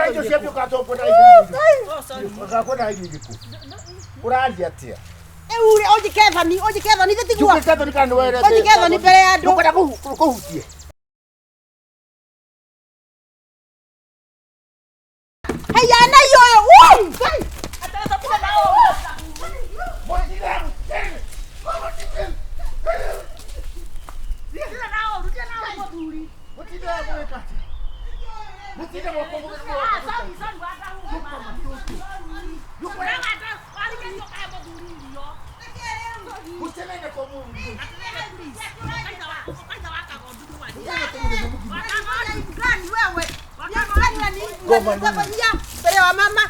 Ũkwenda irio cia biũ kana tũkwenda irio Oh, sorry. Ũkwenda irio irĩkũ? Ũraria atĩa? Rĩu rĩ, ũnjĩke thoni, ũnjĩke thoni ithe tiguo. Njũkĩte thoni kana nĩ werete? Ũnjĩke thoni mbere ya andũ. Ndũkwenda kũhutie? Haiya na iyoyo. Wuu! Ngai. Gani wewe? Gani nani? Unafanyia mbere wa mama.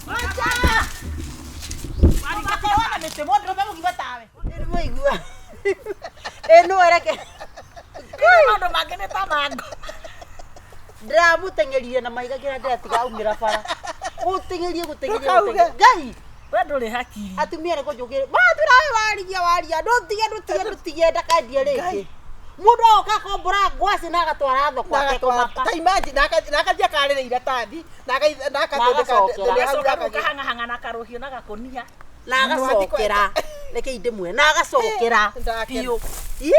Wacha. Wakawana mĩtĩ mũndũ ũrũme mũgima tawe. Nĩmũigua. Ĩ nũ ereke. Maũndũ mangĩ nĩ ta mango. Ndĩramũteng'erire na mahiga nginya ndĩratiga aumĩra bara. Gũteng'erie gũteng'erie Ndũkauge. gũteng'erie. Ngai. We ndũrĩ hakiri. Atumia nĩ kũnjũkĩra. Matwĩra we warigia waria. Ndũtige ndũtige ndũtige ndakendie rĩngĩ. Mũndũ agoka akombora ngwacĩ na agatwara thoko atekũmaka. Ta imagine na akathiĩ akarĩra iratathi na Na akathondeka agacokera. Agacoka rĩu ũkahang'ahang'a na karũhiũ na gakũnia. Na agacokera. Reke ndĩmwe na agacokera Eh, ndakena. biũ. Ĩ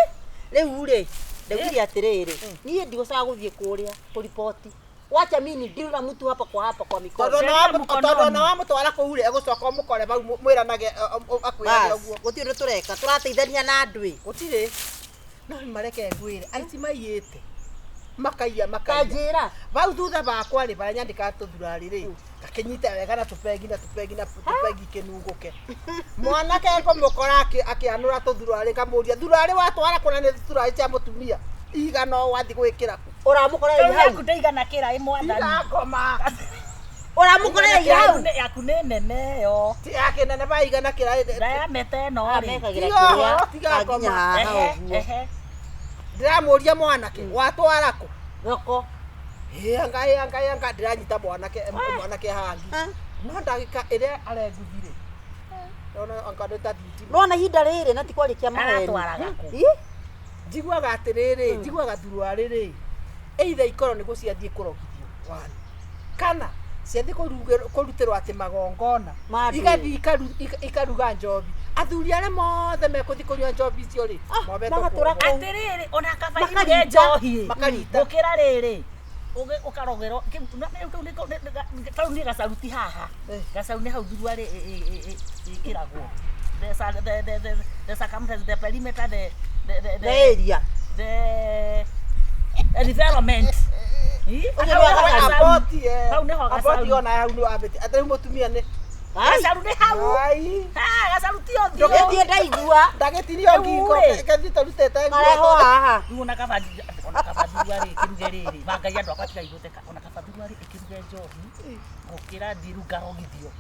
rĩu rĩ ndaugire atĩrĩrĩ niĩ ndigũcaga gũthiĩ kũrĩa kũriboti. Wacha mimi ndirĩ na mtu hapa kwa hapa kwa mikono. Tondũ ona wamũtwara kũu rĩ egũcoka ũmũkore bau mwĩranage akwĩrage Bas, ũguo. gũtirĩ ũndũ tũreka tũrateithania na andũ ĩ. Gũtirĩ. No mareke ngwĩre aici maiyĩte makaiya makaiya. Kanjĩra. Bau thutha bakwa rĩ barĩa nyandĩkaga tũthurarĩ rĩ ngakĩnyita wega na tũpengi na tũpengi na tũpengi kĩnungũke. Mwanake ngũmũkora akĩanũra tũthurarĩ ngamũria thurarĩ watwara kũna nĩ thurarĩ cia mũtumia igana ũũ wathiĩ gwĩkĩra kũ? Ũramũkorereire Rĩu hau. yaku ndĩigana kĩra ĩ mwathani. Tiga ngoma. Ũramũkorereire hau. Yaku nĩ nene yo. Ti yake nene baigana kĩra Diameter ĩno rĩ. Amekagĩra Tiga kĩrĩa ũhoro, tiga nginya ngoma. haha Ehe, ũguo. ehe. Ndĩramũria mwanake watwara kũ? Thoko. Ĩanga ĩanga ĩanga ndĩranyita mwanake mwanake hangi. Ah. No ndagĩka ĩrĩa arenguthire. Ndona anga nĩ ta thitima. Nona ihinda rĩrĩ na ti kwarĩkia maheni. Aratwaraga kũ? Ĩ? Njiguaga atĩrĩrĩ, njiguaga thuruarĩ rĩ, either ikorwo nĩ gũciathiĩ kũrogithio one, kana ciathiĩ kũrutĩrwo atĩ magongona Ma ndũĩ. igathiĩ ikaruga njobi athuri arĩa mothe mekũthiĩ kũnyua njobi icio rĩ Ah, mobetwo magatũra kuohwo. kũu. Atĩrĩrĩ, ona kaba iruge Makarita. njohi. Makarita. Gũkĩra rĩrĩ. Ũkarogerwo kĩu nĩko kau nĩ gacaru ti haha. Eh. Gacaru nĩ hau thuruarĩ ĩkĩragwo. The the the the circumference, the perimeter, the The area. the environment. Ĩ? Ũcio nĩ Hau wa nĩho gacaru. gacaru. Aboti, eh. Hau nĩho Aboti gacaru. ona hau nĩ wambĩtie. Atĩ rĩu mũtumia nĩ Ai. Gacaru nĩ hau. Ai. Ah, gacaru ti ũthiũ. Ndũgĩthiĩ ndaigua. Ndagĩtinio Rĩu ngingo rĩ. kethiĩ tũrutĩte nguo. Marehwo haha. Rĩu ona kaba ona kaba thuruarĩ ĩkĩruge rĩrĩ mangai andũ akwa tigai gũtheka ona kaba thuruarĩ ĩkĩruge njohi gũkĩra thiĩ rĩu ngarogithio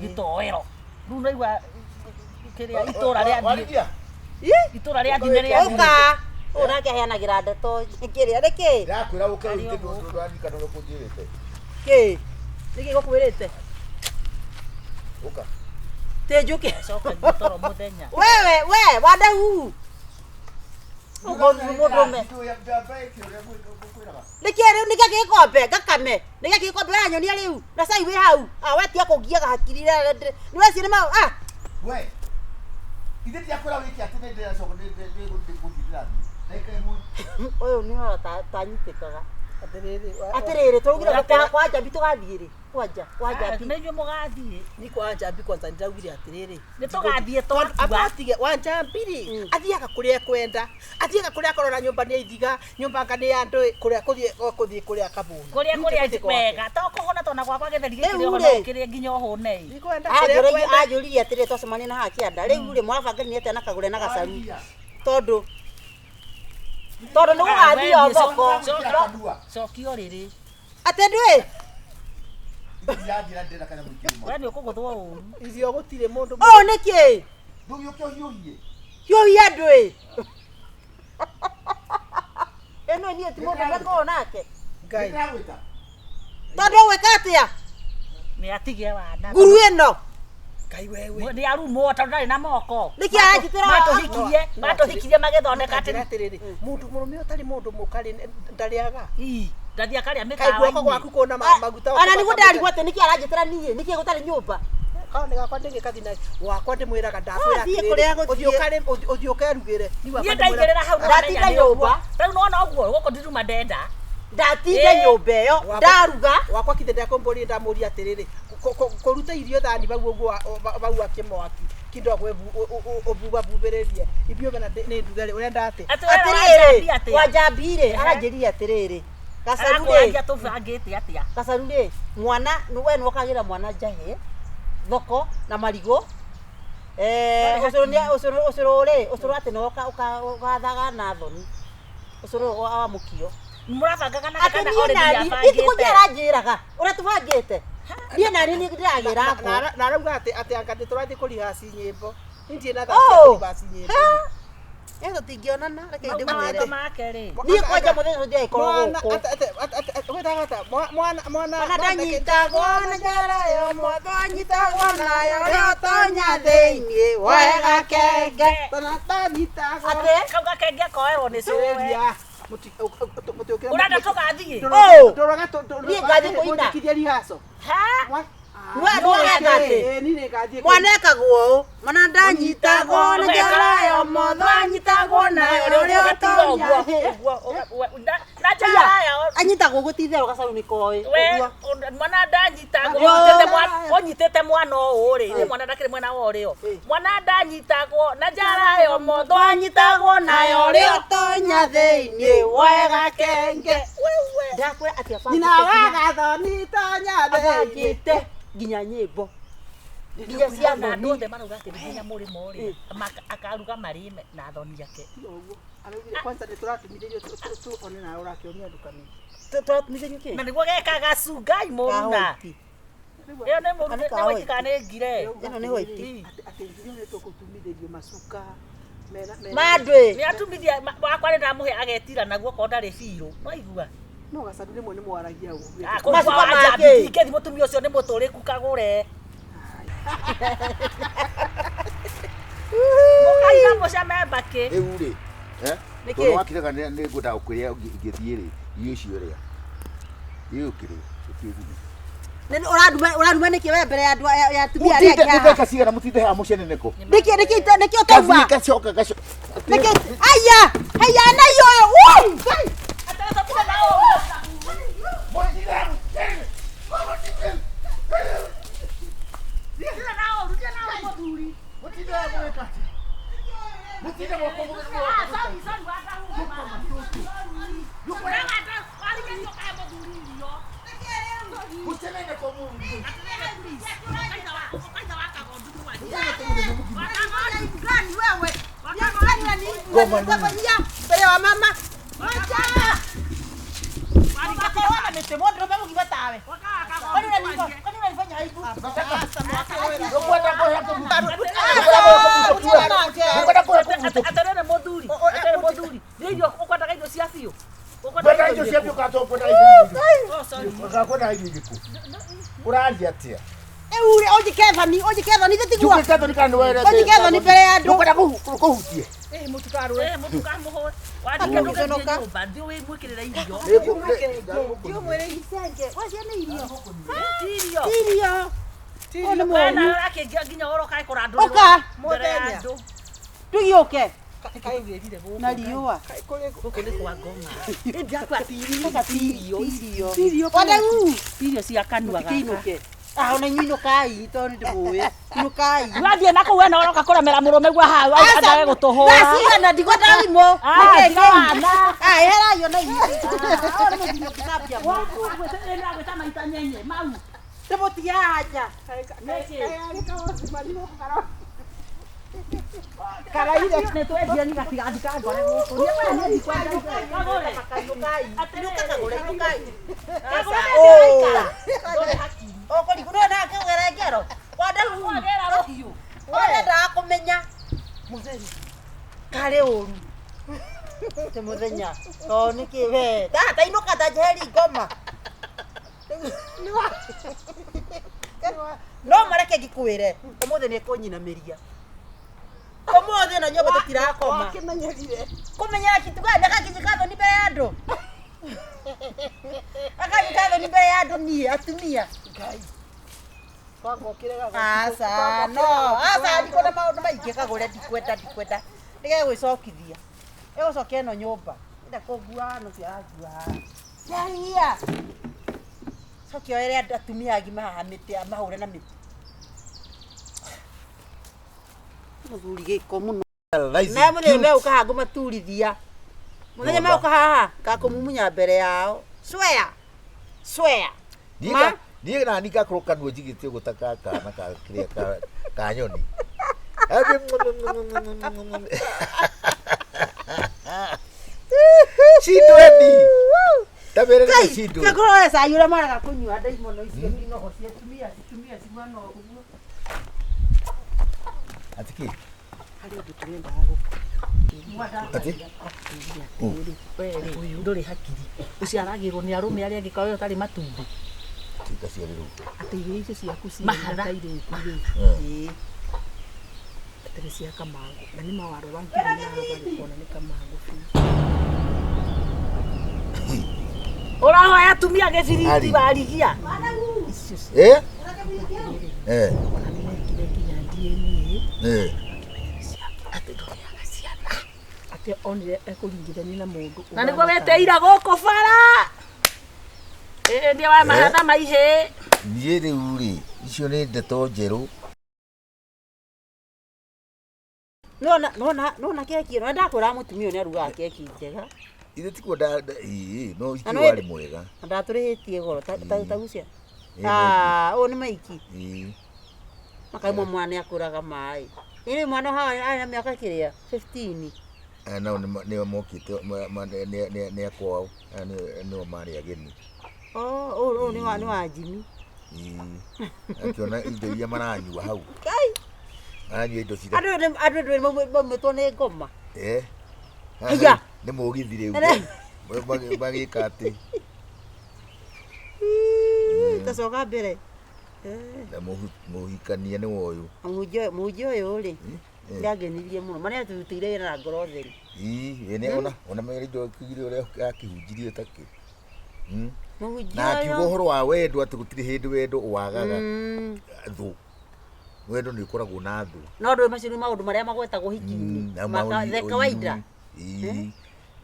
gĩtoero rĩu naigua kĩrĩa itũra rĩa thiĩ Warigia? itũra rĩa thiĩ nĩ rĩa Ũka. Ũyũ nake aheanagĩra ndeto kĩrĩa nĩkĩ? Ndĩrakwĩra ũke ũrute ndũ ndũraririkana ũrĩa ũkũnjĩrĩte. Kĩ? Nĩkĩ gũkwĩrĩte? Ũka. Tĩ njũke. coka toro mũthenya Wewe we wandahu. Ũgũthiĩ mũndũrũme. Nĩkĩ rĩu nĩkĩ gĩkombe ngakame nĩkĩ gĩkombe ũranyonia rĩu na cai wĩ hau ah we tiga kũngiaga hakiri nĩ weci nĩ mau ah We. Ithe ndiakwĩra wĩke atĩ nĩ ndĩracoka nĩ gũthiĩ ndĩrathiĩ. Ndagĩka ĩmwe. ũyũ nĩ ũhoro tanyitĩkaga Atĩrĩrĩ, atĩrĩrĩ tũraugire kwa kwa njambi tũgathiĩ rĩ kwanja kwa njambi nĩ inyuĩ mũgathiĩ ni kwa njambi kwanza ndĩraugire atĩrĩrĩ nĩ tũgathiĩ twatua abatige wa njambi rĩ athiaga kũrĩa ekwenda athiaga kũrĩa akorora nyũmba nĩ ya ithiga nyũmba anga nĩ ya andũ kũrĩa kũthiĩ kũthiĩ kũrĩa kabũna kũrĩa kũrĩa wega to kũhũna tona gwakwa gĩtheri gĩkĩrĩ Rĩu oho rĩ. no ũkĩrĩe nginya ũhũne ĩ ndikwenda kũrĩa ekwenda anjũririe atĩrĩrĩ twacemania na haha kĩanda rĩu rĩ mũrabangania atĩa na kagũre na gacaru tondũ tondũ nĩ gũgathio thoko Kanua. cokio rĩrĩ atĩ ndwĩ Ndiranjĩra ndĩrenda kanyamũ ikĩruma. we nĩ ũkũgũthwo ũru irio gũtirĩ mũndũ ũũ nĩkĩ Ndũgĩũke ũhiũhie. hiũhia ndwĩ ĩno niĩ ti mũndũ ũrĩa nake Ngai Ndĩragwĩta. tondũ ũgwĩka atĩa nĩ atige wana nguru ĩno Ngai wewe nĩ arumwo tondũ ndarĩ na moko Nĩkĩ aranjĩtĩra Ndathi akarĩa Kaĩ guoko mĩkawa-inĩ. gwaku kũna maguta. Ona nĩguo ndarigwo atĩ nĩkĩ aranjĩtĩra niĩ, nĩkĩ gũtarĩ nyũmba. Kawa nĩ gakwa ndĩgĩkathi na wakwa ndĩmwĩraga ndakwĩra Thiĩ kũrĩa gũthiĩ. ũthiĩ ũkerugĩre. Niĩ ndaigĩrĩra hau Ndatinda ndamenya nĩ ũguo. nyũmba. Rĩu nĩwona ũguo gũkũ ndiruma ndenda. Ndatinda Ĩĩ. nyũmba ĩyo, Wakwa- ndaruga. Wakwa kithe ndakũmbũria ndamũria atĩrĩrĩ kũruta irio thani bau ũguo bau akĩmwaki kidogo ũbubabubĩrĩrie ithuĩ mena nĩ nduge rĩ ũrenda atĩ Atĩ we wanjambia Atĩrĩrĩ, atĩa? wanjambi rĩ, aranjĩrire atĩrĩrĩ. Gacaru rĩ, Arakũrangia tũbangĩte atĩa? gacaru rĩ, mwana we nĩwokagĩra mwana njahĩ thoko na marigũ. Ũcũrũ nĩ ũcũrũ ũcũrũ rĩ, ũcũrũ atĩ nĩwoka ũgathaga na thoni. Ũcũrũ wa mũkio. Mũrabangaga nake Atĩ kana niĩ already nani, nĩabangĩte? ithikũ aranjĩraga ũrĩa tũbangĩte. Niĩ nani nĩ ndĩragĩra ngũ. na arauga atĩ atĩ anga nĩ tũrathiĩ kũrihaci nyĩmbo niĩ ndirĩ na thaa cia Oh! kũrihaci nyĩmbo Ĩ tũtingĩonana, reke Mau ndĩmwĩre. mawatho make rĩ. Niĩ kwanja mũthenya ũcio ndiagĩkorwo mwana gũkũ. wĩtaga ta mwana mwana Mwana ndanyitagwo na njara yo motho anyitagwo nayo ũrĩa ũtonya thĩiniĩ woe gakenge. ndanyitagwo Atĩ? Kau gakenge koerwo nĩ cũwe. Ria mũtiũkĩra Ũrenda tũgathiĩ? Oh! ndũroga Niĩ ngathiĩ kũina. kũina rihaco Ha? We nĩũreka atĩ? niĩ nĩngathiĩ Mwana ekagwo ũũ, mwana ndanyitagwo na njara yo motho anyitagwo nayo ũrĩa ũtonya. Na njara ya Anyitagwo ũguo ti itherũ gacaru nĩ koĩ. we Ũguo. mwana ndanyitagwo Yo. ũnyitĩte mwana ũũ rĩ nĩ mwana ndakĩrĩ mwena wa ũrĩo mwana ndanyitagwo na njara yo motho anyitagwo nayo Ũrĩa ũrĩa ũtonya thĩiniĩ woe gakenge. Ndakwĩra atĩ abangĩte nyina wa gathoni tonya thĩinĩ abangĩte nginya nyĩmbo nginya cia na andũ thoni. othe marauga atĩ nginya mũrĩmo rĩ akaruga marĩme na thoni yake Ũguo. Araugire kwanza nĩ tũratumithĩrio one nawe ũrakĩonia ndukani Tũratumithĩrio kĩ? na nĩguo gekaga cungai mũruna Kahũti. ĩyo nĩ mũruna Kana nĩ kahũti. waiti kana nĩ ngire Ĩno nĩ white. atĩ nginya nĩ tũkũtumithĩrio macuka mena mena Mandĩ. nĩ atumithia wakwa nĩ ndamũhe agetira naguo korwo ndarĩ biũ no igua no gacaru rĩmwe nĩ mwaragia ũguo Ah, kũu Macuka kwa make. Wanjambi ndingĩthiĩ mũtumia ũcio nĩ mũtũrĩku kagũre mũkaiga mũcame mbakĩ Rĩu rĩ, eh? Nĩkĩ? Tondũ wakĩrega nĩ ngwendaga gũkũrĩa ingĩthiĩ rĩ, irio icio rĩa. Irio ũkĩrĩa, ũkĩgune. Nĩ ũraruma ũraruma nĩkĩ we mbere ya andũ ya atumia arĩa Mũtinde angĩ haha? mbeca cigana mũtinde haha mũceneneko. Nĩkĩ nĩkĩ nĩkĩ ũtauma? Kathiĩ gacoka gacoka. Nĩkĩ aya aya na iyo wuu Mũtinde haha mũgĩka atĩa? Mũtinde mwako Mũceneneko gani wewe? Gani na nini? Unanifanyia mbere wa mama. Wacha. Wakaona mĩtĩ mũndũ ũrũme tawe. Kwani unanifanya kwani unanifanya aibu? Ndũkwenda kũhe Ndũkwenda kũhe kũmutũki. Atĩrĩrĩ mũthuri atĩrĩrĩ mũthuri nĩ irio ũkwendaga irio cia biũ Kwenda irio cia biũ kana tũkwenda irio irĩkũ? Oh, sorry. Ũgakwenda irio irĩkũ? Ũraria atĩa? Eure ũnjike thoni ũnjike thoni ithe tiguo. Njũkĩte thoni kana nĩwerete? Ũnjike thoni mbere ya andũ. Ndũkwenda kũhutie? ĩ mũtikarũe Eh, mũtũkamũhũre wandike ndũgathiĩ nyũmba thiĩ wĩmwĩkĩrĩre irio Ndiũmwĩre icenge. Wacia nĩ irio. Ti irio Ti irio. Ũyũ nĩ we nawe mũũru. ũrakĩngia nginya ũroka kũrandũrĩrwo Ũka. mbere ya Mũthenya. andũ Tũgĩũke Tũgĩrire gũkũ na riũa. gũkũ nĩ kwa ngong'a ĩndĩ akwa ti irio Irio. Ti irio. Wandau. ti irio cia kanua gaka Mũtikĩinũke. Ah, ona inyuĩ inũkai tondũ nĩ ndĩmũĩ. Inũkai. wathiĩ na kũu wena ũroka kũremera mũrũme guo hau andage gũtũhũra Thaa cigana ndigwenda thimũ. Ah, tiga wana. Ah, eheraio na inyuĩ. Ah, ũyũ nĩ mũthuri ũngĩcambia mũndũ. Agwĩta maita nyenye mau Ndĩmũtige haha nja. Karaire nĩ twendia ni gatigathika ngore gũkũ Kagũre. Inũka kagũre, inũkai. Kagũre Oh. Ũkũrigwo nĩwe nake ũgere ngero. Wandau. Wagera rũhiũ Ũrendaga kũmenya mũthenya karĩ ũru ti mũthenya tondũ nĩkĩ we tainũka ta njeheri ngoma no mareke ngĩkwĩre ũmũthĩ nĩ kũnyinamĩria ũmũthĩ na nyũmba tũtirakoma Wakĩmenyerire. kũmenyera kitu gani gakĩnjika thoni mbere ya andũ Akanyita thoni mbere ya andũ niĩ atumia. Ngai. Kwanga ũkĩrega Aca no, aca ndikwenda maũndũ maingĩ kagũre ndikwenda ndikwenda. Nĩgegwĩcokithia. Ĩgũcokia ĩno nyũmba. Enda kũngua no ciarangua haha. Njaria. Cokia were andũ atumia agima haha mĩtĩ amahũre na mĩtĩ. Mũthuri gĩko mũno. Na mũthenya megũka haha ngũmaturithia. Mũthenya megũka haha ngakũmumunya mbere yao. Swear. Swear. Ma. Niĩ nani ngakorwo kanua njigĩte ũguo ta ka kana ka kĩrĩa ka ka nyoni. Cindweni. Ta mere nĩ cindwe. Ngorwo we cai ũrĩa maraga kũnyua ndaimono icio inogo cia atumia atumia ciguana ũguo. Atĩ kĩ? Harĩ ũndũ tũrendaga gũkũ. Atĩ? We rĩ ndũrĩ hakiri ũciaragĩrwo nĩ arũme arĩa angĩ kawe ũtarĩ matumbĩ. Tikaciarĩrwo. Atĩ irio icio ciaku ciĩ Mahatha. kairĩtu rĩ. Ĩĩ. Atĩ nĩ cia kamangũ. Na nĩ mawarora nginya na ũkona nĩ kamangũ biũ. Ũrahoya atumia gĩbiriti Ari. warigia. Icio cia Eh? Eh. ona nĩ mekire nginya DNA Eh. Atĩ ndũrĩaga ciana. atĩ onire ekũringithania na mũndũ Na nĩguo weteira gũkũ bara. Ĩĩ nĩ wa mahatha maihĩ. Niĩ rĩu rĩ, icio nĩ ndeto njerũ. Nona nona nona keki ĩno ndakwĩra mũtumia ũyũ nĩarugaga keki njega. Ithe tikuo nda ĩĩ no Na icio no warĩ mwega. Na ndatũrĩhĩtie goro ta ta ta gucia. Ĩĩ, Ah, ũyũ nĩ maiki. Ĩĩ. Makaimwo mwana nĩakũraga maĩ. Ĩrĩ mwana haha arĩ na mĩaka kĩrĩa 15. Aya nao nĩo mokĩte nĩ akwao. Aya nĩo marĩ ageni. Oh, ũyũ ũyũ nĩ wa Jimmy. Ĩĩ. Akĩona indo iria maranyua hau. Kai. Maranyua indo cira. Andũ andũ andũ maumĩtwo nĩ ngoma. Eh. Haiya. Nĩ mũgithi rĩu. Ere. Magĩka atĩ Tacoka mbere. Eh. na mũhikania nĩ woyũ. Mũhunjia mũhunjia ũyũ rĩ Eh. nĩangenirie mũno. Ma nĩatũrutĩire wĩra na ngoro theru. Ĩĩ ĩĩ ona ona mere indo kĩgire ũrĩa akĩhunjirie takĩ. Mũhunjia Na akiuga ũyũ. ũhoro wa wendo atĩ gũtirĩ hĩndĩ wendo wagaga Mm. thũ. Wendo nĩ ũkoragwo na thũ. No ndũĩ macio nĩ maũndũ marĩa magwetagwo hiki-inĩ. Na Maka maũi- the kawaida. Ĩĩ.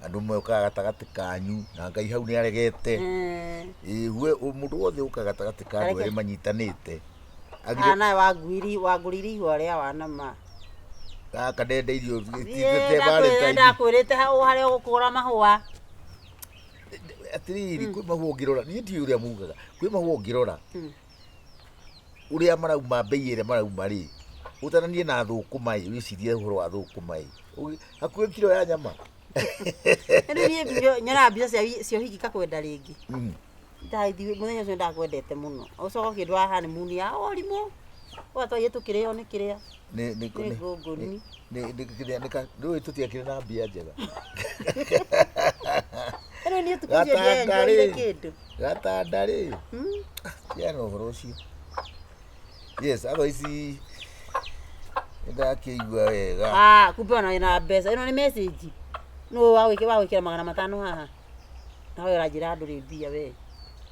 Andũ mokaga gatagatĩ kanyu na Ngai hau nĩ aregete. Eh. Ĩĩ we mũndũ wothe ũkaga gatagatĩ ka andũ Areke. erĩ manyitanĩte. Ah, Agire nawe wanguiri wangũrĩire ihũa rĩa wana ma. gaka ndenda irio Niĩ ndakwĩrĩte hau harĩa ũgũkũra mahũa. Atĩrĩrĩ kwĩ mahũa ũngĩrora niĩ ndiũĩ ũrĩa mugaga kwĩ mahũa ũngĩrora ũrĩa marauma mbei ĩrĩa marauma rĩ ũtananie na thũkũma ĩ wĩcirie ũhoro wa thũkũma ĩ hakuhĩ kiro ya nyama. Rĩu niĩ nyonaga mbica cia cia ũhiki ngakwenda rĩngĩ. Ndathi mũthenya ũcio ndakwendete mũno. Ũcoka ũkĩndwara honeymoon ya ũrimũ. Ũgatwaire tũkĩrĩo nĩ kĩrĩa. Nĩ nĩ Nĩ ngũngũni. nĩ nĩ kĩrĩa nĩ ka ndũĩ tũtiakĩrĩ na mbia njega. Rĩu niĩ ũtukũ ũcio Gatanda ndienjoire rĩ. kĩndũ. Gatanda rĩ. Tiana ũhoro ũcio. Yes, otherwise nĩndakĩigua wega. Ah, kumbe ona wĩna mbeca. Ĩno nĩ message. Nũ wagwĩkĩra 500 haha. Nawe ũranjĩra ndũrĩ mbia we.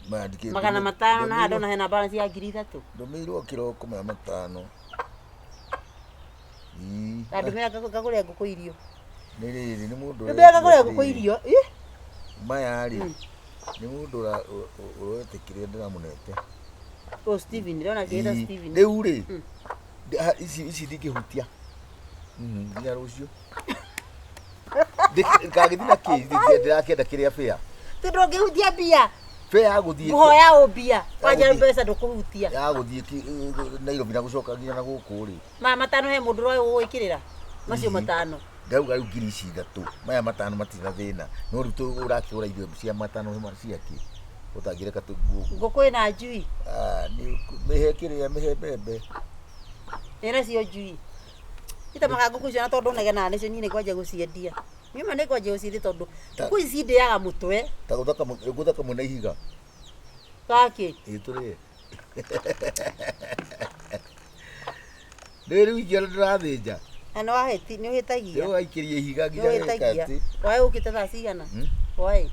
Mandĩkĩte 500 na haha ndona hena balance ya 3,000. Ndũmĩirwo kĩroko 500. Ĩĩ. Ndandũmĩra ngagũre ngũkũ irio. Nĩ rĩrĩ nĩ mũndũ Ndũmĩra ngagũre ngũkũ irio. Ĩ? Maya rĩ nĩ mũndũ ũretĩkĩria ndĩramũnete. Oh, Steven, ndĩrona akĩĩta Ĩĩ, Steven. Rĩu rĩ ici ici ndingĩhutia. Nginya rũciũ. Ngagĩthiĩ na kĩ ndĩrakĩenda kĩrĩa bĩa. Ti ndũngĩhutia mbia. Bĩa ya gũthiĩ Ngũhoya ũ mbia. Wanja gũthiĩ. mbeca ndũkũhutia. Ya gũthiĩ Nairobi na gũcoka nginya na gũkũ rĩ. Maya matano he mũndũ ũroĩ gũgwĩkĩrĩra. Macio Ĩĩ. matano. Ndauga rĩu 3,000 maya matano matirĩ na thĩna no rĩu ũrakĩgũra irio cia matano ciakĩ ũtangĩreka tũguo. Ngũkũ ĩna njui. Mĩhe kĩrĩa mĩhe mbembe. Ĩna cio njui. Itamaga ngũkũ icio na tondũ negenaga nĩcio niĩ nĩngwanjia gũciendia. Niĩ ma nĩngwanjia gũciendia tondũ ngũkũ ici cindĩaga mũtwe. Ta gũthaka mwena ihiga. Gakĩ. Ĩĩ tũrĩe. Rĩu rĩu ingĩona ndĩrathĩnja. Na nĩ wahĩti nĩ ũhĩtagia. Rĩu waikĩria ihiga Nĩ nginya geka ũhĩtagia. atĩ. Waĩ ũkĩte thaa cigana? Waĩ.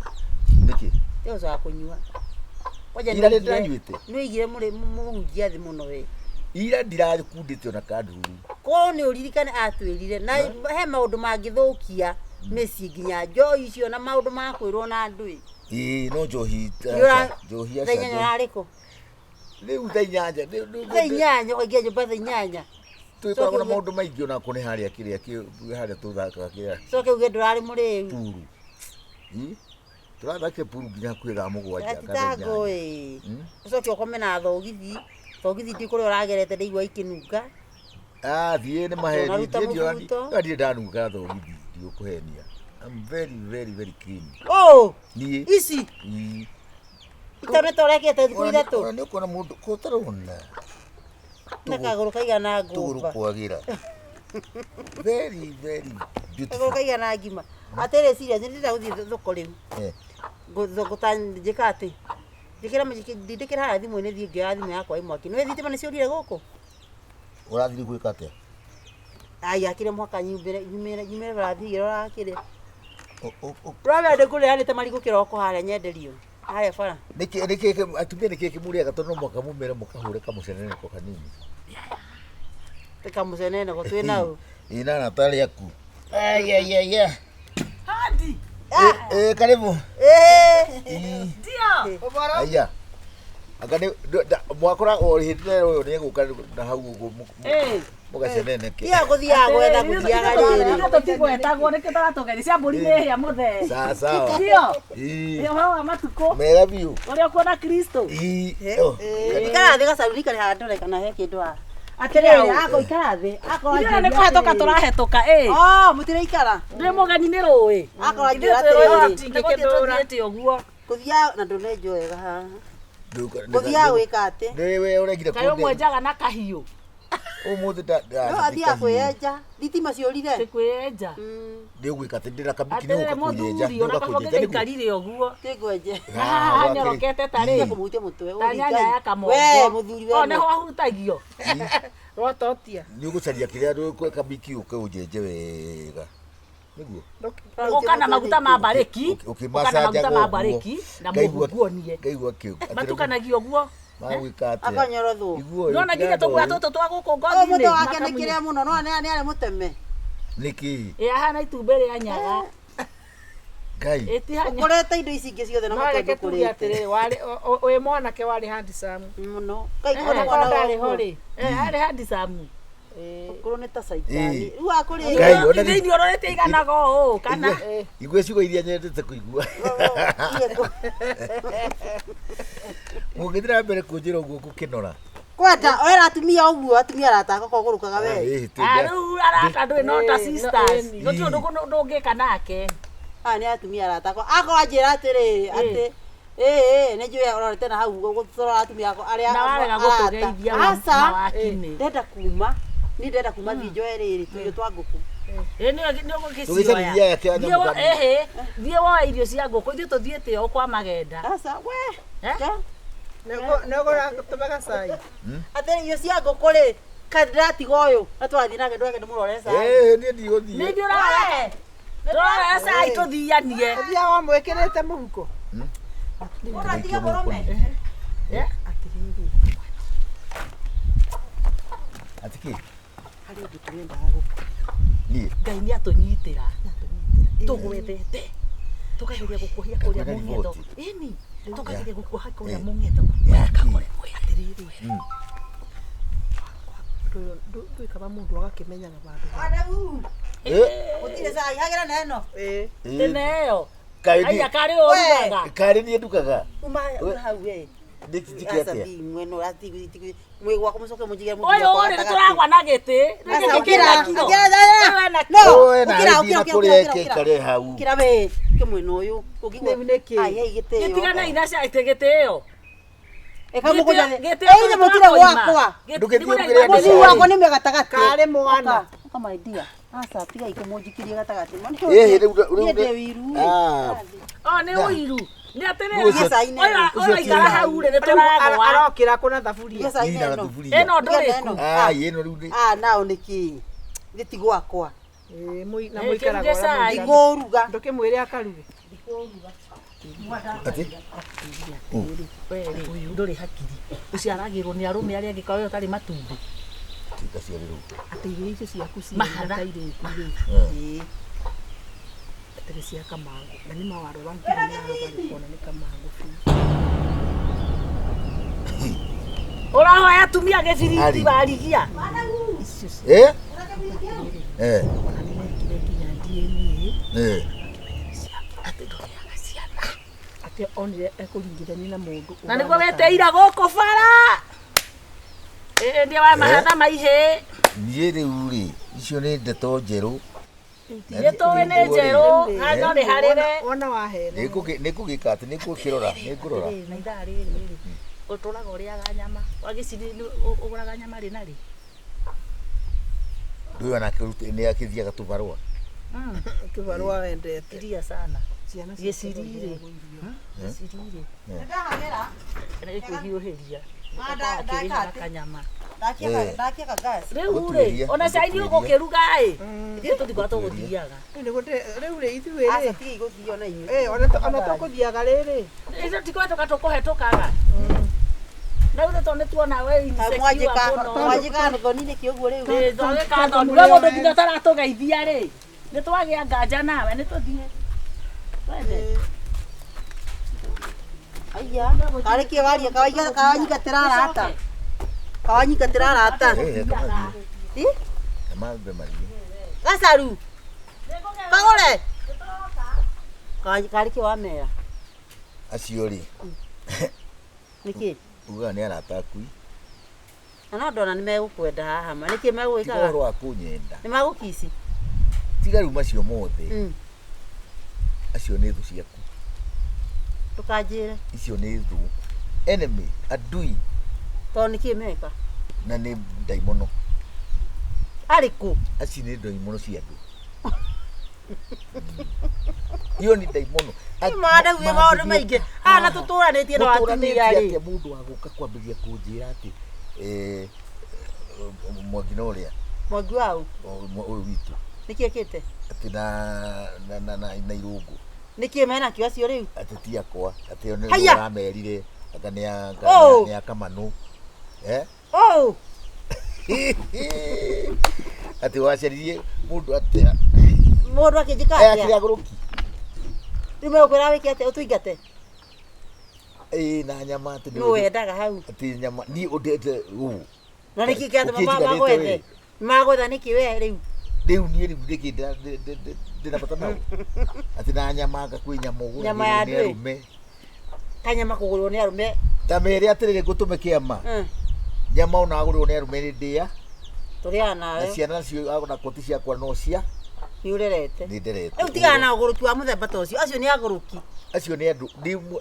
Nĩkĩ? Tiga ũcũrũ wa kũnyua. Kwanja Ira nĩ nĩũigire- ndĩranyuĩte. nĩũigire mũhunjia thĩ mũno we. Ira ndirakundĩte ona kandururu. Korwo nĩ ũririkane atwĩrire na he maũndũ mangĩthũkia mĩciĩ nginya njohi icio na maũndũ ma kwĩrwo na andũ ĩ. Ĩĩ no njohi Nĩũra- njohi Thaa aca. inyanya ũrarĩ kũ? Rĩu thaa inyanya. Thaa inyanya ũkaingĩra nyũmba thaa inyanya. Tũgĩkoragwo na maũndũ maingĩ ona kũ nĩ harĩa kĩrĩa harĩa tũthakaga kĩrĩa Coke uge ndũrarĩ mũrĩu. puru. Ĩ? Tũrathakire puru nginya hakuhĩ thaa mũgwanja kana thaa Atitango inyanya. ĩ. Mm. Ũcoke ũkome na thogithi. Thogithi ndi kũrĩa ũragerete ndaigua ikĩnunga. Ah, thiĩ nĩ maheni. Ũnaruta Thiĩ ndiona- mũbuto. no, ndirĩ ndanunga thogithi, ndigũkũhenia. I'm very very very clean. Oh, Niĩ. ici Ĩ. itonete ũrekĩte thikũ Ona nĩ- ithatũ ona nĩ ũkuona mũndũ ko ũtarona na kagũrũ kaigana tũgũrũ ngũmba. kwagĩra. Very very Kagũrũ beautiful. kaigana ngima. Atĩrĩ serious nĩ ndĩrenda gũthiĩ thoko rĩu. Eh. Thoko ta njĩka atĩ. Njĩkĩra ndindĩkĩra harĩa thimũ-inĩ thiĩ ngĩoya thimũ yakwa ĩ mwaki. Nĩ thitima nĩ ciũrire gũkũ? Ũrathiĩ gwĩka atĩa? Ai akire mwaka nyumĩre nyumĩre nyumĩre barathiĩ ngĩrora kĩrĩa. O- Ndĩrona ndĩkũrĩanĩte marigũ kĩroko harĩa nyenderio. Harĩa bara. Nĩkĩ nĩkĩ atumia nĩkĩ kĩmũrĩaga tondũ no mũhaka mumĩre mũkahũre kamũceneneko kanini. Kamũceneneko twĩ nau. Ĩ na arata arĩa aku. Ai ai ai ai. Hadi. Eh karibu. Eh. Ĩ. Ndio. Ũboro? Aya. Anga nĩ mwakora o hĩndĩ ĩyo ũyũ nĩegũka na hau ũguo Eh. mũgaceneneke. Tiga gũthiaga gwetha gũthiaga rĩrĩ. Ithuĩ tũtigwetagwo nĩkĩo tũratũgeria cia mbũri nĩ hĩa mũthee. Sawa sawa. Ndio. Ĩ. Ĩ ũhoro wa matukũ Mega biũ. ũrĩa ũkuona Kristo. Ĩ. Oh. Ikara thĩ gacaruni karĩ haha ndore kana he kĩndũ haha. Atĩrĩrĩ, Ako ikara thĩ. Akorwo ithuĩ nĩ kũhetũka tũrahetũka ĩ. Oh, mũtiraikara. Ndĩ mũgeni nĩ rũĩ. Akorwo Ithuĩ anjĩra twĩrũĩ atĩrĩrĩ. tũtingĩkĩndũra. Tũthiĩte ũguo. Gũthiaga na ndũnenjwo wega haha. Gũthiaga gwĩka atĩ. Nĩ we ũregire Kaĩ ũmwe njaga na kahiũ. Ũmũthĩ nda No athiaga kwĩyenja. Thitima ciũrire. Tĩ kwĩyenja. Nĩ ũgwĩka atĩ ndĩna kabiki nĩ Atĩrĩrĩ ũgũka kũnyenja. mũthuri ona kaba ũngĩgĩikarire ũguo. Kĩngwenje. Na haha hanyorokete ta rĩ. Kũmũhutia mũtwe. Ta nyanya ya kamongo. We mũthuri we. O nĩho ahutagio. Rwatotia. Nĩ ũgũcaria kĩrĩa kabiki ũke ũnjenje wega. Nĩguo. Ũka na maguta ma mbarĩki. Ũka na maguta ma Ũkĩmacanjaga mbarĩki na mũhu nguonie. Ngaigua kĩu. Matukanagio ũguo. Magwĩka atĩa? Akanyorothwo. Iguo. Nona nginya tũguoya tũtũ twa gũkũ Ũyũ ngothi-inĩ. mũtwe wake nĩ kĩrĩa mũno no nĩ arĩ mũteme. Nĩkĩ? Ĩ ahana itumbĩ rĩa nyaga. Ngai. Ĩtihanya. Ũkũrĩte indo ici ingĩ ciothe na No mũtwe reke tuge ndũkũrĩte. atĩrĩrĩ, warĩ wĩ mwanake warĩ handsome. Mũno. Kaĩ Eh, kũrĩ Onakorwo mwana ndarĩ ho ũguo. rĩ. Eh, arĩ handsome. Ũkũrũ nĩ ta caitani. Ĩ. Rĩu akũrĩ. Ngai, ona Ithe irio ũrorete iganaga ũũ kana Igua ciugo iria nyendete kũigua. Mũngĩthiĩ na mbere kũnjĩra ũguo ngũkĩnora. Kwenda wera atumia ũguo atumia arata akwa kũgũrũkaga we. Ĩ, Ah, rĩu arata ndũĩ no ta Ĩ, no, sisters. ĩni. Gũtirĩ ũndũ ndũngĩka nake. Aya nĩ atumia arata akwa. Akorwo anjĩra atĩrĩrĩ atĩ ĩĩ nĩ njũĩ ũrorete na hau gũtũrora atumia akwa arĩa Na warega arata. gũtũgeithia wa- Aca, na wakinĩ. ndenda kuma niĩ ndenda kuma thiĩ njoe rĩrĩ tũirio twa ngũkũ. Ĩ nĩ ũgũgĩcioya. Tũgĩcaririe aya kĩa Thiĩ nyamũ kanini. ĩhĩ, thiĩ woe irio cia ngũkũ ithuĩ tũthiĩte o kwa magenda. Aca we. Eh? Ke? Nĩũgũratũme gacai. Atĩrĩ irio cia ngũkũ rĩ kaĩ ndĩratiga ũyũ na tũrathiĩ nake ndweke ndĩmũrore cai. Ĩ, niĩ ndigũthiĩ. Nĩ ithuĩ ũrarora. Tũrarora cai tũthianie. Ũthiaga wamwĩkĩrĩte mũhuko. Ũratiga mũrũme. Eh? Atĩrĩrĩ. Atĩ kĩ? Harĩ ũndũ tũrendaga gũkũ. Niĩ. Ngai nĩ atũnyitĩra. Tũgwethete. Tũkageria gũkuohia kũrĩa Kwĩna mũng'etho. riboti. Ĩni, tũkageria gũkuoha kũrĩa Eh. mũng'etho. Ya kĩ? Atĩrĩrĩ. Ndũĩ kaba mũndũ agakĩmenyaga vandũ. Adamu. Ĩ, Gũtirĩ cai hagĩra na ĩno. Ĩ. ĩ, Tene ĩyo. Kaĩ niĩ- Aya karĩ ũrugaga. Karĩ niĩ ndugaga. Uma hau we. Nĩ njĩke atĩa? Mwĩ gwakwa mũcoke mũnjigĩre mũthuri Ũyũ wakwa rĩ nĩ gatagatĩ. tũragwa na gĩtĩ. Aca, Gĩkĩ ũkĩra, kĩna kiro. ũkĩra, ũkĩra. Ũyũ ena No, Ũyũ na ũkĩra, ĩthiĩ ũkĩra, na ũkĩra, kũrĩa ũkĩra, ĩke ũkĩra. ĩkare hau. Ũkĩra we, ũkĩ mwena ũyũ. Ũngĩigua- Rĩu nĩkĩ? Ai, hei, gĩtĩo. Gĩtiganai na cai gĩtĩ ĩyo. Ĩka mũkũnjane. Gĩtĩ Ĩ, ithe mũtire gwakwa. Ndũgĩthiĩ ũkĩrĩa andũ Mũthuri cai. wakwa nĩ gatagatĩ. Karĩ mwana. Ũka, ũka my dear. Aca, tigai kũmũnjikirie gatagatĩ. Ĩhĩ, rĩu rĩu Niĩ ndĩ wiru. Ah, O nĩ ũiru. Nĩ atĩrĩrĩ. Ũcio- Cai na Ũyũ ĩno. ũyũ aikara hau rĩ nĩ Rĩu tũragwa. arokĩra kũna thaburia. Iria cai Ĩ, na na ĩno. thuburia. Ĩno Iria na ndũrĩku. ĩno. Ai, ĩno rĩu nĩ Ah, nao nĩkĩ? Gĩti ti gwakwa. Ĩ, na Ĩ, mũikaraga kĩruge ũrĩa cai. mũikaraga. Ndikũruga. Ndũkĩmwĩre akaruge. Atĩ? We rĩ ndũrĩ hakiri, ũciaragĩrwo nĩ arũme arĩa angĩ kawe ũtarĩ matumbĩ. Tikaciarĩrwo. Atĩ irio icio ciaku ciĩ Mahatha. kairĩtu rĩ, Ĩĩ. atĩ nĩ cia kamangũ, na nĩ mawarora nginya haha ũkona nĩ kamangũ biũ. Ũrahoya atumia gĩbiriti Ari. warigia. Icio Eh? Eh. ona nĩ mekire nginya DNA Eh. Atĩ ndũgĩaga ciana. atĩ onire ekũringithania na mũndũ Na nĩguo weteira gũkũ bara. Ĩĩ nĩ wa mahatha maihĩ. Niĩ rĩu rĩ, icio nĩ ndeto njerũ. Nĩ tũĩ nĩ njerũ, na no nĩ harĩre. Wona wahena. Nĩngũgĩka atĩ nĩngũkĩrora, nĩngũrora. Rĩrĩ, na ithaa rĩrĩ rĩ, ũtũraga ũrĩaga nyama wagĩciri, ũgũraga nyama rĩ na rĩ? Ndũyũ onake nĩ akĩthiaga tũbarũa. Kĩbarũa wendete. Iria sana. Ciana Gĩciri rĩ. Gĩciri rĩ. Nĩndahagĩra. Nĩkwĩhiũhĩria. Ma, ndeka Akĩrĩha atĩ? kanyama. Ndakia ndakia gas. Rĩu rĩ, Gũtuĩria, ona cai nĩ gũtuĩria. ũgũkĩruga ĩ, ithuĩ tũtikoragwo tũgũthiaga. Rĩu rĩ ithuĩ Aca rĩ tiga igũthio na inyuĩ. Eh, ona tũkũthiaga rĩrĩ. Ithuĩ tũtikoragwo tũkũhetũkaga. Na rĩu tondũ nĩ tuona we insecure Mwanjĩka mũno. mwanjĩka thoni nĩkĩ ũguo rĩu? Ĩ, twagĩka thoni. We mũndũ nginya ũtaratũgeithia rĩ, nĩ twagĩa nganja nawe, nĩ tũthiĩ. Twende. Aya, karĩ kĩ waria kawanyingatĩra arata. Kawanyingatĩra arata. Eh, kamathiĩ. Ĩ? Kamambe mathiĩ. Gacaru. Kagũre. Karĩ kĩ wamera? Acio rĩ, Nĩkĩ? ugaga nĩ arata aku. Na no ndona nĩ megũkwenda haha ma. Nĩkĩ Tiga megũgĩkaga? ũhoro wa kũnyenda. Nĩ magũkici. Tiga rĩu macio mothe. Acio nĩ thũ ciaku. Ndũkanjĩre. Icio nĩ thũ. Enemy, adui Tondũ nĩkĩ meka? na nĩ ndaimono. Arĩ kũ? Acio nĩ ndaimono cia andũ. Iyo nĩ ndaimono. Nĩ maũndũ maingĩ. Haha na tũtũranĩtie na atumia rĩ. Atĩa mũndũ wa gũka kwambĩrĩria kũnjĩra atĩ eh, Mwangi na ũrĩa Mwangi waũ? Ũyũ witũ Nĩkĩ ekĩte? atĩ na irũngũ. Nĩkĩ menakĩo acio rĩu? Atĩ ti akwa, atĩ o nĩ Haiya! ũramerire anga nĩ Oh! nĩ a Kamanũ, eh? Oh! Atĩ wacaririe mũndũ atĩa? Mũndũ akĩnjĩka Aya akĩrĩ atĩa? agũrũki. Rĩu megũkwĩra wĩke atĩa? Ũtũingate? Ĩĩ, na nyama atĩ Nũ wendaga hau? Atĩ nyama niĩ ũndete ũũ. Na nĩkĩ kĩatũma Ũkĩnjiganĩte magwethe? wĩ. Magwetha nĩkĩ we rĩu? Rĩu niĩ rĩu nĩkĩ ndĩna bata nao? Atĩ na nyama anga kwĩ nyama ũgũragĩrwo Nyama ya nĩ ndwĩ. arũme. Kanyama kũgũrwo nĩ arũme. Ta mere atĩrĩrĩ, ngũtũme kĩama. Nyama ona agũrĩrwo nĩ arũme nĩ ndĩa. Tũrĩaga Na nawe. ciana nacio ona koti ciakwa no cia Nĩ ũrerete. nĩ nderete. Rĩu tigana na ũgũrũki wa mũthemba ta ũcio. Acio nĩ agũrũki. Acio nĩ andũ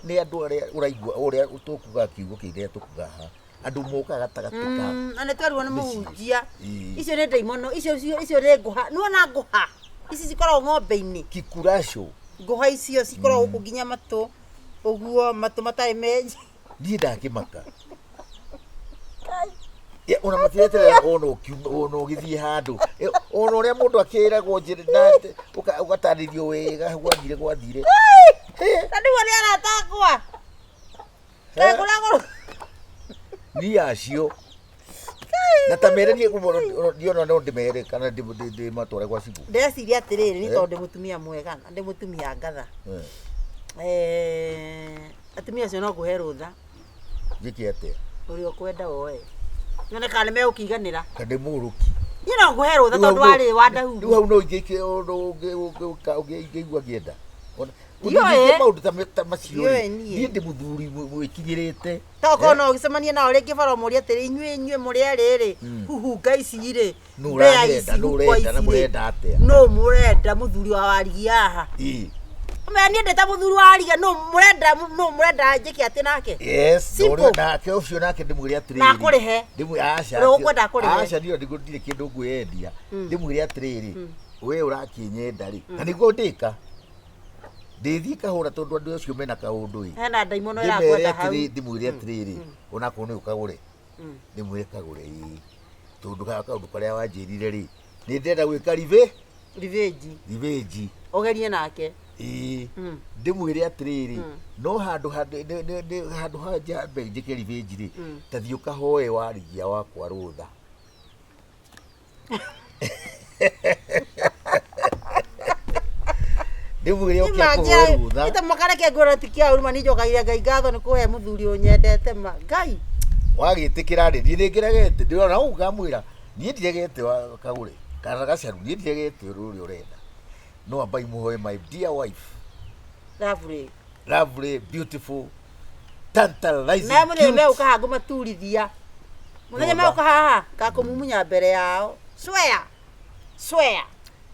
nĩ andũ arĩa ũraigua ũrĩa tũkuga kiugo kĩrĩa tũkuga haha, andũ mokaga gatagatĩ ka Na nĩ twerirwo nĩ mĩciĩ. mũhunjia. Ĩĩ. Icio nĩ ndaimono, icio nĩ ngũha. Nĩwona ngũha? Ici cikoragwo ng'ombe-inĩ. Kikuraco. Ngũha icio cikoragwo gũkũ nginya matũ. Ũguo matũ matarĩ menji. Niĩ ndakĩmaka. Ya, ona matireterera ona ũkiuma ona ũgĩthiĩ handũ. Ona ũrĩa mũndũ akĩragwo njĩra na ũgatarĩrio wega gwathire gwathire. Na nĩguo nĩ arata akwa. Kagũra gũrũ. Niĩ acio na ta mere niĩ niĩ ona no ndĩmere kana ndĩmatware gwa cibũ. Ndeciria atĩrĩrĩ, nĩ Eh. tondũ ndĩ mũtumia mwega na ndĩ mũtumia ngatha. Eh, Eh, atumia acio no ngũhe rũtha njĩke atĩa? ũrĩa ũkwenda woe. Nyone kana nĩ megũkĩiganĩra. Kana ndĩ mũgũrũki? Niĩ no ngũhe rũtha tondũ warĩ wa Rĩu ndahugu. hau no ingĩke ũngĩigua ngĩenda. Ndiũĩ. Ũngĩke maũndũ ta macio Ndiũĩ rĩ, niĩ. niĩ ndĩ mũthuri wĩkinyĩrĩte. Tokorwo no ũgĩcemanie nao rĩngĩ bara ũmũrie atĩrĩ, inyuĩ mũrĩ erĩ rĩ, huhunga ici rĩ, Nũ mbĩa ũranyenda, ici, nũ huko ũrenda na ici rĩ, mũrenda atĩa? nũ mũrenda mũthuri wa warigia haha? Ĩĩ. Ũmenya niĩ ndĩ ta mũthuri wa warigia, nũ mũrenda njĩke atĩ nake? Yes, Simple. ũrĩa nake ũcio nake ndĩmwĩre atĩrĩrĩ. Na akũrĩhe. Ndĩmwĩre aca. Ũrĩa ũkwenda akũrĩhe. Aca niĩ ndirĩ kĩndũ ngwĩyendia. Ndĩmwĩre atĩrĩrĩ, we ũrakĩnyenda rĩ, na nĩguo ndĩka. Ndĩthiĩ kahũra tondũ andũ acio mena kaũndũ ĩ. Hena ndaimono Ndĩmere ĩrakwenda hau. atĩrĩ, ndĩmwĩre atĩrĩrĩ, onakorwo nĩ ũkagũre. Ndĩmwĩre kagũre ĩ. Tondũ kaũndũ karĩa wanjĩrire rĩ, nĩ ndĩrenda gwĩka Revenge. revenge. Ũgerie nake. Ĩĩ. Mm. Ndĩmwĩre atĩrĩrĩ, Mm. no handũ handũ ha njambe njĩke revenge rĩ, Mm. ta thiĩ ũkahoe warigia wakwa rũtha. Ndĩmwĩre oke akũhoe rũtha. Ita makareke ngwĩra ti kĩa ũru ma nĩ njokagia Ngai ngatho nĩ kũhe mũthuri ũnyendete ma Ngai. Wagĩtĩkĩra rĩ, niĩ nĩngĩregete, ndĩrona ũguo ngamwĩra niĩ ndiregete kagũre kana gacaru, niĩ ndiregete ũrĩa ũrenda, no ambai mũhoe my dear wife. Lovely. Lovely, beautiful, tantalizing, Na mũthenya cute. megũka haha ngũmaturithia. Mũthenya Rũtha. megũka haha ngakũmumunya mbere yao. Swear. Swear.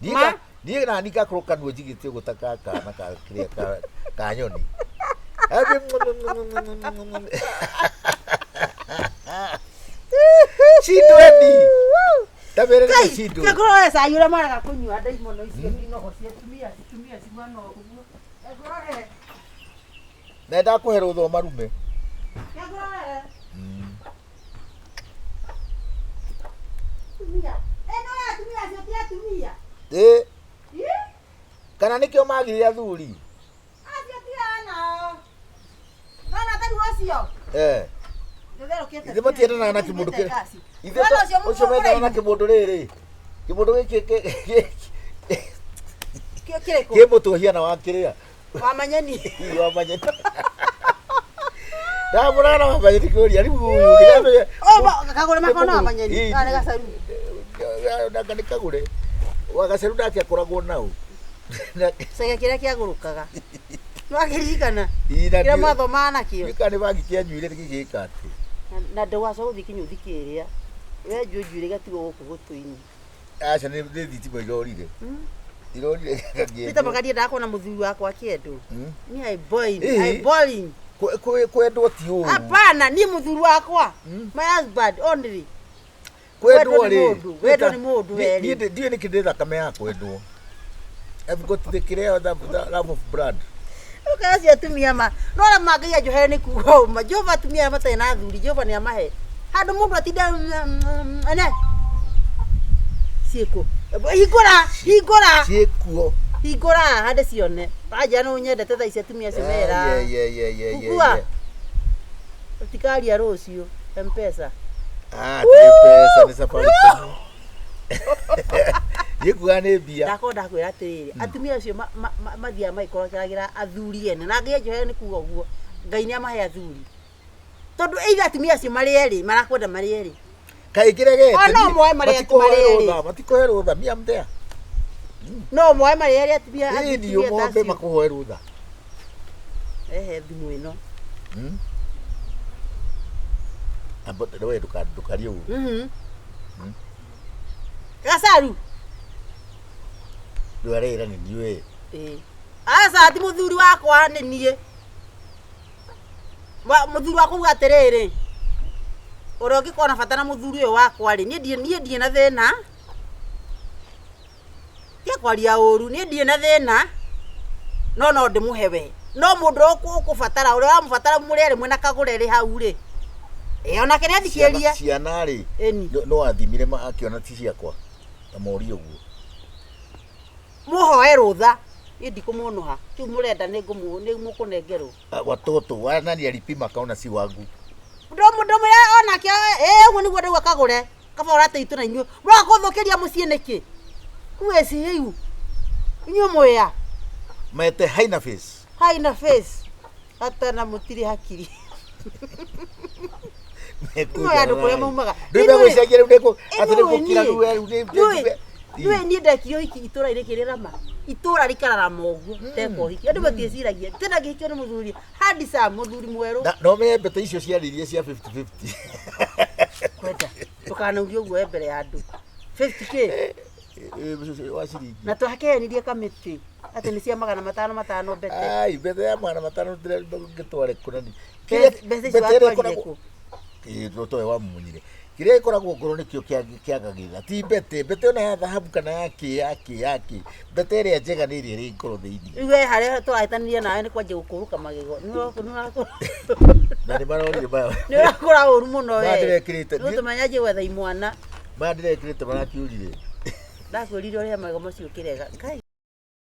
Niĩ Ma. Niĩ nani ngakorwo kanua njigĩte ũguo ta ka kana ka kĩrĩa ka nyoni. Cindweni. Ta mere Ngai, cindwe. kĩngũrore cai ũrĩa maraga kũnyua ndaimono icio ndinogo cia atumia, atumia ciguana ũguo. Kĩngũrore. Na ndakũhe rũtha ũmarume. Kĩngũrore. Atumia. Ĩno ya atumia acio ti atumia. Ĩ, Ĩ? kana nĩkĩo magire athuri. Acio ti anao. Nona ta rĩu ũcio. Eh. Ndũtherũkĩte. Ithe matiendanaga na kĩmũndũ kĩrĩa. Ithe Nona ũcio ũcio mendanaga na mũraihu. kĩmũndũ rĩrĩ. Kĩmũndũ gĩkĩ Kĩo kĩrĩkũ? kĩ mũtwe hiana wa kĩrĩa. Wa manyeni. Wa manyeni. Ndamũrana wa manyeni kũria rĩu ũyũ ndĩramenya. Oh, kagũre makona wa manyeni. Ĩ, Kana nĩ gacaru. Nanga nĩ kagũre. Wa gacaru nake akoragwo nau. Cege kĩrĩa kĩagũrũkaga. Nĩwakĩririkana? Ĩ, na Kĩrĩa ndiũ- mwathomaga nakĩo. Ndiũĩ kana nĩ bangi kĩanyuire gĩgĩka atĩ. Na ndũgacoka gũthiĩ kĩnyũthi kĩrĩa. Wenjwo njuĩrĩ gatigwo gũkũ gũtũ-inĩ. Aca nĩ thitima irorire. Irorire Peter gakĩendwo. Magaria ndakuona mũthuri wakwa akĩendwo. Mm. Ni I boiling, Ĩĩ. I boiling. Kwendwo ti ũru. Hapana, ni mũthuri wakwa. Mm. My husband only. Kwendwo Kwendwo nĩ rĩ. mũndũ, wendwo nĩ mũndũ Niĩ- werĩ. niĩ ndiũĩ nĩkĩ ndĩ thakame ya kwendwo. I've got the kĩrĩa the love of blood. Ũkaga acio atumia ma. No arĩa mangaia njohere nĩ kuga ũma. Jehova atumia arĩa matarĩ na athuri, Jehova nĩ amahe. Handũ mũndũ atinda ene. Ciĩkũ. Hingũra, hingũra. Ciĩkuo. Hingũra handĩ cione. Wanja nĩ ũnyendete thaa ici atumia acio mera. Yeah, yeah, yeah, yeah, yeah, Kukua. yeah. Ũtikaria rũciũ. M-Pesa. Ah, ti mbeca nĩ Safaricom. Gĩkuaga nĩ mbia. Ndakorwo ndakwĩra atĩrĩrĩ, atumia acio mathiaga magĩkorokeragĩra athuri ene na Ngai anjohere nĩ kuga ũguo, Ngai nĩ amahe athuri, tondũ either atumia acio marĩ erĩ marakwenda marĩ erĩ. Kaĩ ngĩregete. O, no moe marĩ matikũhe marĩ erĩ. rũtha, matikũhe rũtha, me I'm there. No moe marĩ erĩ atumia Ĩĩ atumia niĩ ta ũmombe acio. makũhoe rũtha. Ehe thimũ ĩno. Amba we ndũkarie ũguo. Mhm. Gacaru. Rĩu arera nĩ niĩ we. Ĩĩ. Aca ti mũthuri wakwa nĩ niĩ. Mũthuri wakwa uga atĩrĩrĩ, ũrĩa ũngĩkorwo na bata na mũthuri ũyũ wakwa rĩ, niĩ ndirĩ na thĩna. Tiga kwaria ũru, niĩ ndirĩ na thĩna, no no ndĩmũhe we. No mũndũ ũrĩa ũkũbatara, ũrĩa ũramũbatara mũrĩ erĩ mwĩna kagũre rĩ hau rĩ. Ĩ onake nĩ athikĩrĩrie. Ciana rĩ, Ĩni. no athimire akiona ti ciakwa. Ta morie ũguo. Mũhoe rũtha. Niĩ ndikũmũnũha. Kĩu mũrenda nĩ mũkũnengerwo. Ah, watoto wa nani alipima akaona si wangu. Ndũmwĩra onake, ĩ ũguo nĩguo ndauga kagũre. Kaba ũrateitwo na inyuĩ. Mũroka kũthũkĩria mũciĩ nĩkĩ? Who is you? Inyuĩ mwĩa. Mete haina face. Haina face. Hata na mũtirĩ hakiri. Nĩ andũ kũrĩa maumaga. Rĩu megũcenjia rĩu nĩkũ atĩ nĩ gũkira rĩu rĩu nĩ Nĩũĩ niĩ ndekire ũhiki itũũra-inĩ kĩrĩrama. Itũũra rĩkararama ũguo ndeka ũhiki. Andũ matiĩciragia. Tena ngĩhikio nĩ mũthuri handsome, mũthuri mwerũ. Na no menye mbete icio ciaririe cia 50-50. Kwenda. Ndũkanauge ũguo we mbere ya andũ. 50K. Wa ciringi. Na twakehenirie kamĩtĩ atĩ nĩ cia magana matano matano mbete. Ai, mbete ya magana matano ngĩtware kũ nani. Mbeca icio watwarire kũ? Ĩĩ towe wamunyire. Kĩrĩa gĩkoragwo ngoro nĩkĩo kĩagagĩrĩra. Ti mbete, mbete ona ya thahabu kana ya kĩ ya kĩ ya kĩ. Mbete ĩrĩa njega nĩ ĩrĩa ĩrĩ ngoro thĩinĩ. Rĩu we harĩa tũrahĩtanirie nawe nĩ kwanjia gũkũrũka magego. Nĩ Na nĩ marorire maya. ũrakũra ũru mũno we. Maya ndĩrekĩrĩte. Nĩ ũtũmenya nje gwetha imwana. Maya ndĩrekĩrĩte marakiũrire. Ndakwĩrire ũrĩhe magego macio ũkĩrega. Ngai.